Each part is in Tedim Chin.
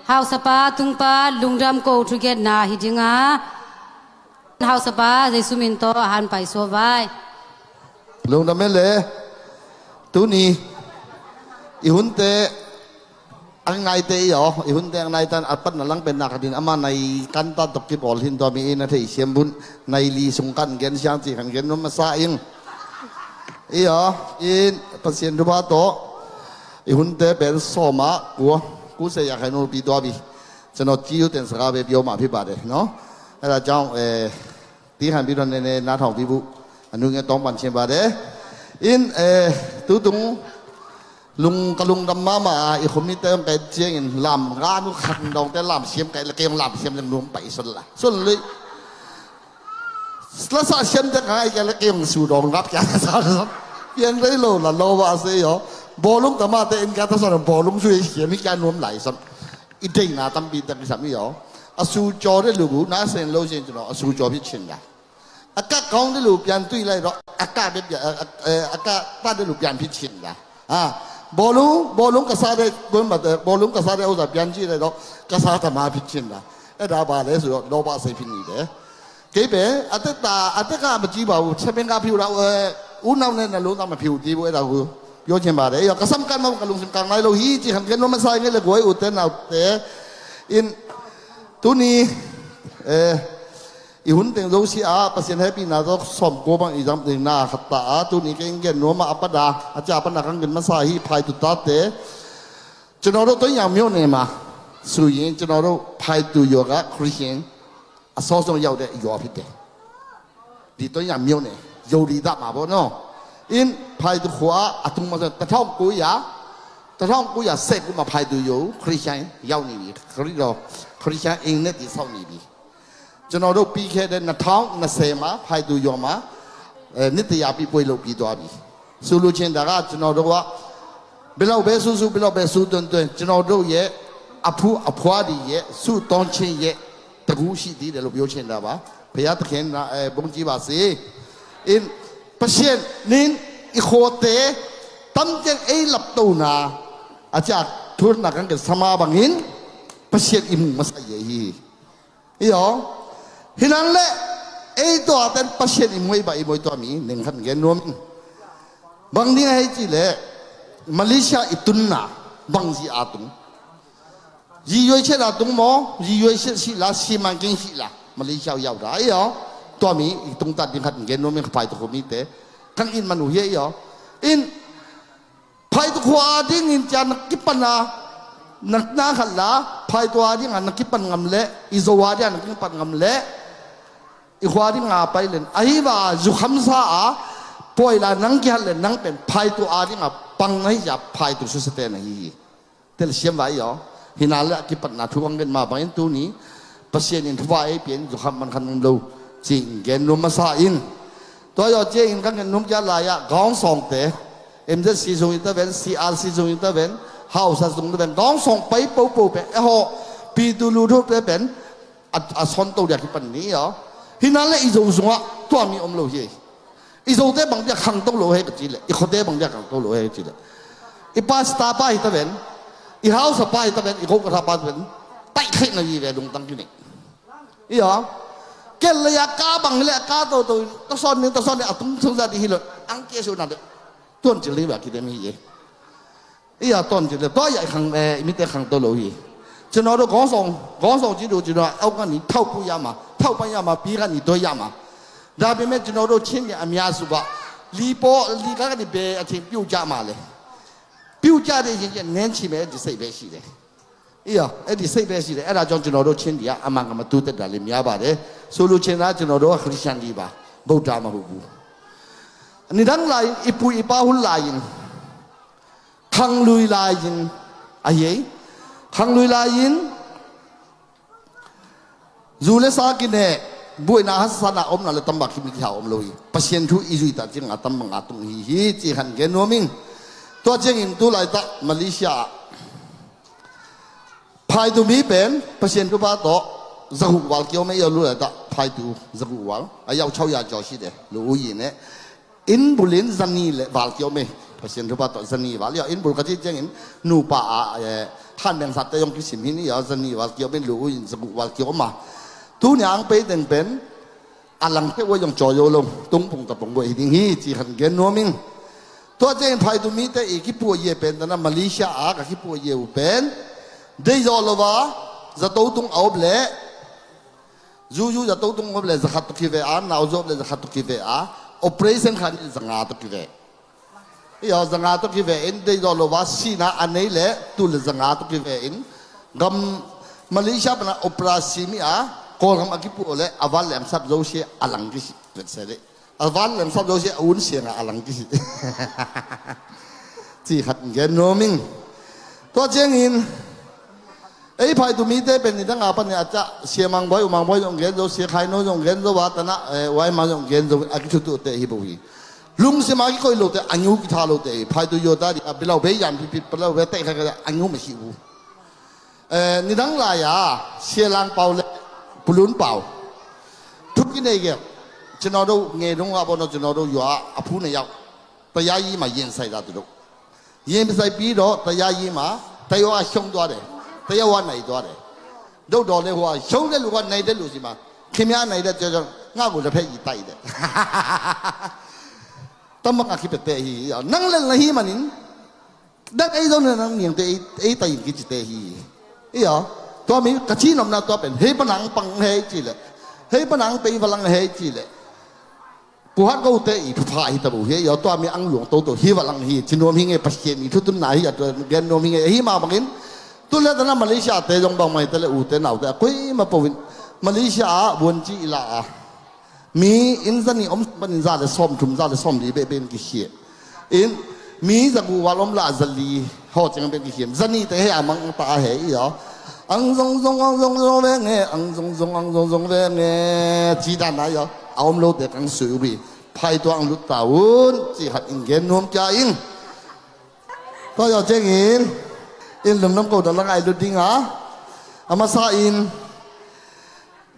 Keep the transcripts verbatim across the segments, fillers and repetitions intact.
Hausapa tungpa lungdam ko thugetna hi dinga, Hausapa Jesu min tawh a han paisuak vai. Lungdam e le. Tuni i hunte ang naite i aw, i hunte ang naitan a patna lang pen na khatin ama nai kanta tok kibawl hin tua mi i na thei siam bun nai li sung kan gen siang ci kan gen nuam masa ing. I aw, in Pasian thupha tawh i hunte pen sawma kua, kuse ya khai nu pi tua bi. Chano ciu ten saka be bio ma pi ba de no. Era jang eh ที่หันพี่ดอนเนเนนาทองพี่บุ อันนู้นไงต้องปันเชียงบาเด้ อินเออ ตู้ตุง ลุงกะลุงดำมามาอีกคนมีเติมไก่เจียงอินลำงานุขันดองแต่ลำเสียมไก่ละเกงลำเสียมยังนุ่มไปสุดละสุดเลย ละสะเสียมจะง่ายแกละเกงสู่ดองรับแกละสะสมเปลี่ยนได้โลละโลว่าเสียอ๋อบอลุงตะมาแต่เอ็นแกตะสอนบอลุงช่วยเสียมีแกนุ่มไหลสน i deihna tampi tak kisam i aw. A sucaw de lu gu na sen lo sen cino a sucaw phit chin da. A ka kaung de lu pian tui lai ro a ka de pian a ka ta de lu pian phit chin da. Ha. Bawlung bawlung ka sa de gun ma de bawlung ka sa de uza pian ci lai ro ka sa ta ma phit chin da. E da ba le su lo ba sei phit ni de. Kei pen a te ta a te ka ma ci ba u se pen ka phiu da u e u nau ne na lu ta ma phiu ti bu e da u. Pio chin ba de yo ka sam kan ma ka lungsim kang nai lo hi ci kham gen lo ma sai nge le guai u te nau te in tuni eh i hun teng zo si a Pasian happy na zo som ko bang i jam ding na khat ta a tuni ke in gen nuam a pada a cha pada kang gen ma sa hi phai tu ta te. Cino ro to yang myo ne ma su yin cino ro phai tu yoga Christian a so song yau de yo phit de. Di to yang myo ne yo di da ma bo no. In phai tu khua a tung ma ta thong ku ya ta thong ku ya se ku ma phai tu yo Christian yau ni bi Christian Christian in ne di sau ni bi. Cino ro pi khe de na thong na se ma phai tu yo ma. Ni te ya pi poi lo pi to a bi. Su lu chin da ga cino ro wa. Bilau be su su bilau be su tuan tuan cino ro ye. A phu a phua di ye su tong chin ye. တကူရှိသည်တဲ့လို့ပြောချင်တာပါ။ ဘုရားသခင်နာအဲဘုန်းကြီးပါစေ။ In Pasian nin i khote tamten ei laptona acha thurna kan ke sama bangin Pasian i mu masa ye hi. Iyo. Hinan le ei to aten Pasian i mu ei ba i mu ei to mi ning khan gen nuam. Bang ding hei ci le Malaysia i tunna bang zi a tung. Zi yuai chet a tung maw zi yuai chet si la si man keng si la Malaysia yau da iyo. Tua mi i tung tat ding khat gen nuam in ka phai tu khua mi te kan in man uh hi iyo. In phai tu khua a ding in cia na kipan a na na khat la phai tu a ding a na kipan ngam le i zo a ding a na kipan ngam le i khua ding a pai len ahi va zu kham sa a poi la nang kihat le nang pen phai tu a ding a pang na hi cia phai tu su sa te na hi hi. Tel siam vai aw. Hina le a kipatna thu ang gen ma bangin tuni Pasian in thuva ei pian zukham man khan um lo ci in gen nuam masa in. Tua yaw cia in kan gen nuam kia lai ah gaung sawngte M Z C zung in ta ven C R C zung in ta ven hausa zung ta ven gaung sawng pai popo pe e haw pi tu lu thu pe pen a son to dia kipan ni aw. Hina le i zo zungah tua mi om lo hi. I zote bang dia khangto lo he ka ci le i khote bang dia khangto lo he ka ci le i pasta pa hi ta ven i hausa pa hi ta ven i kokra pa ta ven tai khe na vi ve lungtang ki ne. Iya kel le ya ka bang le ka to to ta son ni ta son ni a tung thung za di hi lo ang ke su na de. Tuan ci le ba ki de mi ye. Iya ton ci le tua ya khang eh mi te khang to lo hi. Cino do gong song gong song ci do cino au ka ni thau pu ya ma thau pa ya ma pi ka ni do ya ma. Da bi me cino do chin ya a mya su ba. Li po li ka ka ni be a chin piu ja ma le. Piu ja de yin ya nen ci me di sei be si le. Iya e di sei be si le. E da jong cino do chin ya a ma ka ma tu te da le mya ba de. Su lu chin da cino do Christian di ba. Buddha ma hu bu. Ni dang lai i pu i pa hun lai in. Khanglui lai-in a hi ei. Khanglui lai-in zu le sa kineh buaina hasana omna le tambak khimit hi a om lo hi. Pasian thu i zuita cianga tambanga tung hi hi ci han gen nuam ing. Tua ciangin tu laitah Malaysia ah phaitu mi pen Pasian thupha tawh zaguk val kiom ei a lu laitah phaitu zaguk val a yau chau ya jaw si de lu u yi ne. Inn bulin zani le val kiom ei. Pasian thupha tawh zani val, io, inn bul ka cih ciangin nupa a, eh, khan beng sakte zong kisim hi ni, io, zani val kiom in lu uh in zaguh val kiom a. Tuni ang pei teng pen a lang kheuh uh zong cawi zo lo, tungpung tapung buai hi ding hi, ci khan gen nuam ing. Tua ciangin phaitu mite i kipuah ye pen tana Malaysia a ka kipuah ye uh pen deih zawh lo a, zato tung a op leh, zuzu zato tung a op leh zakhat tawh kive a, nau zawh leh zakhat tawh kive a, operation khan in zanga tawh kive. Io, zanga tawh kive in deih zawh lo a, sihna a nei leh tu le zanga tawh kive in gam Malaysia pana operasi mi a, Kawlgam a kipuah leh a van le a sap zosia a lang kisih. Vet se leh a van le a sap zosia a un sianga a lang kisih. Ci khat gen nuam ing. Tua ciangin ei phaitu mite pen nidang a pan a cah Sia Mang Boi, U Mang Boi zong gen zo, Sia Khai No zong gen zo, a tana, eh, Wai Mang zong gen zo, a kithutuhte hi bo hi. Lungsima kikoih lote, a ngiu kitha lote hi. Phaitu yota di a bilau bei yan pipit palau be teh kha kha a ngiu ma hi bu. Eh, nidang lai a Sia Lang Pau le Pulun Pau thu kinei gel. Cinau do nge dong a bono cinau do yua a phu ne yau. Taya yi ma yin sai da tu do. Yin sai pi do taya yi ma tayo a hiong do de. Tayo wa nai do de. Do do le hua hiong de lu wa nai de lu si ma. Kimya nai de jo jo nga gu de phe yi tai de. Tamang a kipete hi, io. Nang lel na hi manin. Dang ei zong nang niangte ei, ei tai in kicite hi. Io. Tua mi ka ci nopna tua pen hei panang pang hei ci le. Hei panang pei valang hei ci le. Puhat ko te i thupha hi ta bu hi, io, tua mi ang luang toto hi valang hi, ci nuam hi nge, Pasian i thutunna hi, a tua gen nuam hi nge, hi ma bangin, tu le tana Malaysia te zong bang mai te le u te nau te, a koi ma po in, Malaysia a buan ci i la a. Mi in zani om panin za le sawm thum, za le sawm li beh ben ki hi. In mi zagu val om la zali ho ceng ben ki hiam. Zani te he a mang ta he, io. Ang zong zong, ang zong zong ve nge, ang zong zong, ang zong zong ve nge. Ci dan na, io. A om lo te kang sui ubi. Phai tua ang lut ta un, ci khat in gen nuam kia in. Tua io ceng in. In lungdam ko da lang ai lut ding a. A masa in.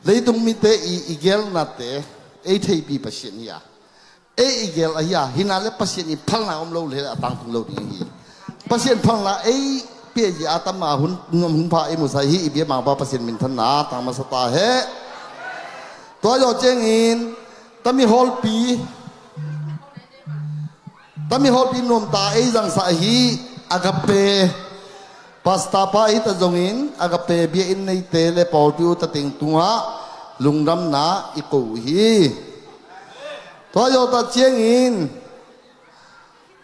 Leitung mite i, i gelna te. Ei theipi Pasian hi a. Ei i gel ahi a, hina le Pasian i phalna om lo le a tangtung lo ding hi. Pasian phalna ei pia ji a tam a hun nuam hun pha ei musa hi, i bia mangpa Pasian minthanna tang masa ta he. Tua io ceng in tami hawlpi, tami hawlpi nuam ta ei zangsa hi. Agape Pasta pa hi ta zongin Agape bia in neite le pawlpi uh ta teng tungah lungdamna i ko uh hi. Tua zawh ta ciangin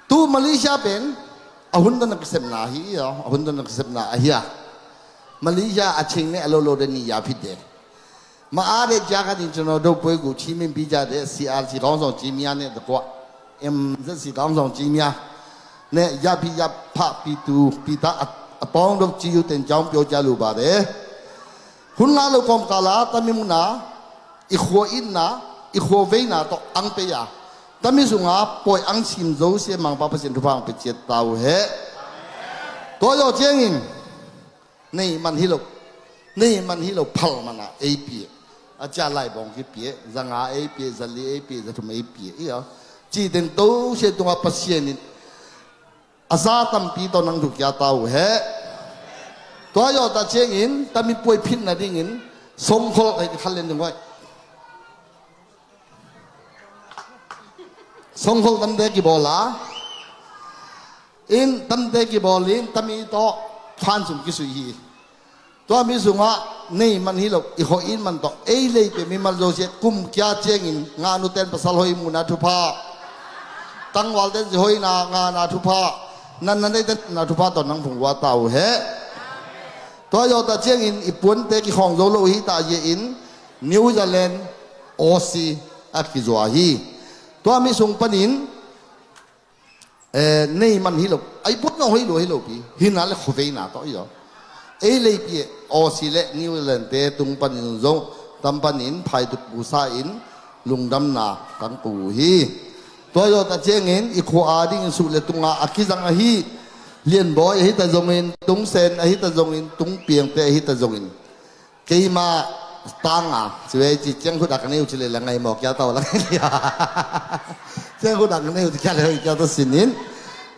tu Malaysia pen a hun dan a kisepna hi, a hun dan a kisepna ahi a. Malaysia a ching ne a lo lo de ni ya phit de. Ma a de ja ka din chano do poi gu chi min pi ja de C R C kong song chi mia ne de kwa. M Z C kong song chi mia. Ne ya pi ya pha pi tu pi ta a, a pong do chi yu ten chong pyo ja lu ba de. Hun la lo kawmkal a tami muna i khua itna i khua veina tawh ang pei a tami sunga pawi ang sim zo sia mangpa Pasian thupha ang pia ciat ta uh he. Tua zawh ciangin nei man hi lo, nei man hi lo phal mana ei pia. A cia lai bawng hi pia, zanga ei pia, zali ei pia, zathum ei pia. Ia ci teng to sia tunga Pasian in a za tampi tawh nang thukia ta uh he. Tua zawh ta ciangin tami puai phitna dingin songkhol kai khal lian ding hoih. Songkhol tamte kibawl a in tamte kibawl in tami tawh phan sum kisui hi. Tua mi sungah nei man hi lo i hoih in man tawh ei lei pia mimal zo sia kum kia ciangin ngahnu ten pasal hoih muhna thupha, tangval ten zi hoihna ngahna thupha, nanna nei ten na thupha tawh nang phung vua ta uh he. Tua zawh ta ciangin i puante kikhawng zo lo hi ta zia in New Zealand, Aussie a kizua hi. Tua mi sung panin eh, nei man hi lo, ai buat ngau hi lo hi lo pi hina le khuveina tawh i zaw ei leipi eh Aussie le New Zealand te tung panin zong tam panin phaituk busa in lungdamna kang ku hi. Tua zawh ta ciangin i khua a dingin suh le tunga a kizang ahi Lianbawi ahi ta zongin, Tungsen ahi ta zongin, Tungpiangte ahi ta zongin keima tanga ci ve ci ciangkhut a ka nei uh ci le la ngai maw kia tau la ngai lia. Ciangkhut a ka nei uh ci kia le hoi kia ta sinin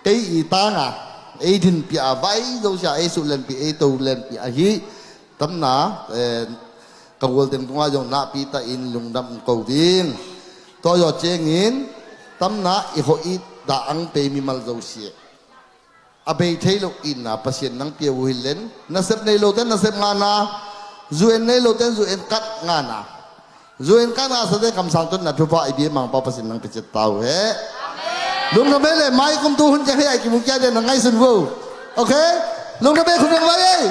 Kei i tanga ei dinpih a vai zosia ei suh lenpih ei to lenpih ahi. Tamna eh, ka gualteng tungah zong nahpih ta in lungdam ko ding. Tua zawh ciangin tamna i hawh it dah ang pei mimal zosia a bei thei lo itna Pasian nang pia uh hi len. Nasep nei lo ten nasep ngana, zu en nei lo ten zu en kat ngana. Zu en kat ngasa ten kamsang tun na thupha i bia mangpa Pasian nang pia ciat ta uh he. Lungdam bei le mai kum tu hun ciang he ai kimu kia den na ngaihsun vo. Okay. Lungdam bei khun dang vai ei.